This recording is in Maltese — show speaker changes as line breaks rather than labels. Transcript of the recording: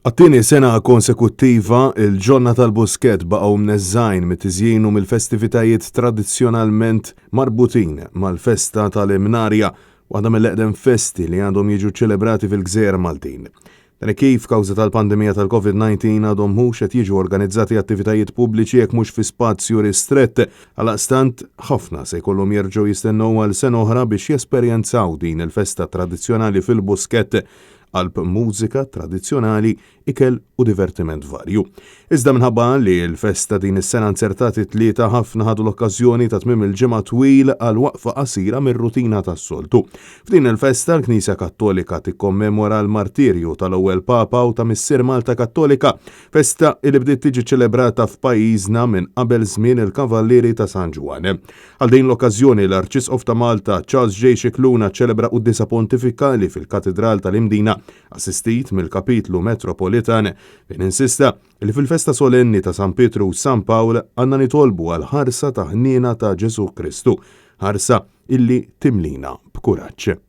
Għat-tieni sena konsekuttiva, il-ġonna tal-Buskett baqgħu mneżżgħin mit-tiżjin u mill-festivitajiet tradizzjonalment marbutin mal-festa tal-Imnarja, waħda mill-eqdem festi li għadhom jiġu ċċelebrati fil-gżejjer Maltin. Dan hekk kif, kawża tal-pandemija tal-Covid-19 għadhom mhux qed jiġu organizzati attivitajiet pubbliċi jekk mhux fi spazju ristrett. Għalaqstant, ħafna se jkollhom jerġgħu jistennew għal sena oħra biex jesperjenzaw din il-festa tradizzjonali fil-Buskett qalb mużika tradizzjonali, ikel u divertiment varju. Iżda minħabba li l-festa din is-sena nzertat it-Tlieta ħafna ħadu l-okkażjoni ta' tmiem il-ġimgħa twil għal waqfa qasira mir-rutina tas-soltu. F'din il-festa l-Knisja Kattolika tikkommemora l-martirju tal-ewwel Papa u ta' Missier Malta Kattolika, festa li bdiet tiġi ċelebrata f'pajjiżna minn qabel żmien il-Kavallieri ta' San Ġwann. Għal din l-okkażjoni l-Arċisqof ta' Malta, Charles J. Scicluna ċċelebra quddiesa pontifikali fil-Katidral tal-Imdina, assistit mill-Kapitlu Metropolitan, fejn insista li fil-festa solenni ta' San Pietru u San Pawl għandna nitolbu għall-ħarsa ta' ħniena ta' Ġesù Kristu, ħarsa illi timlina b'kuraġġ.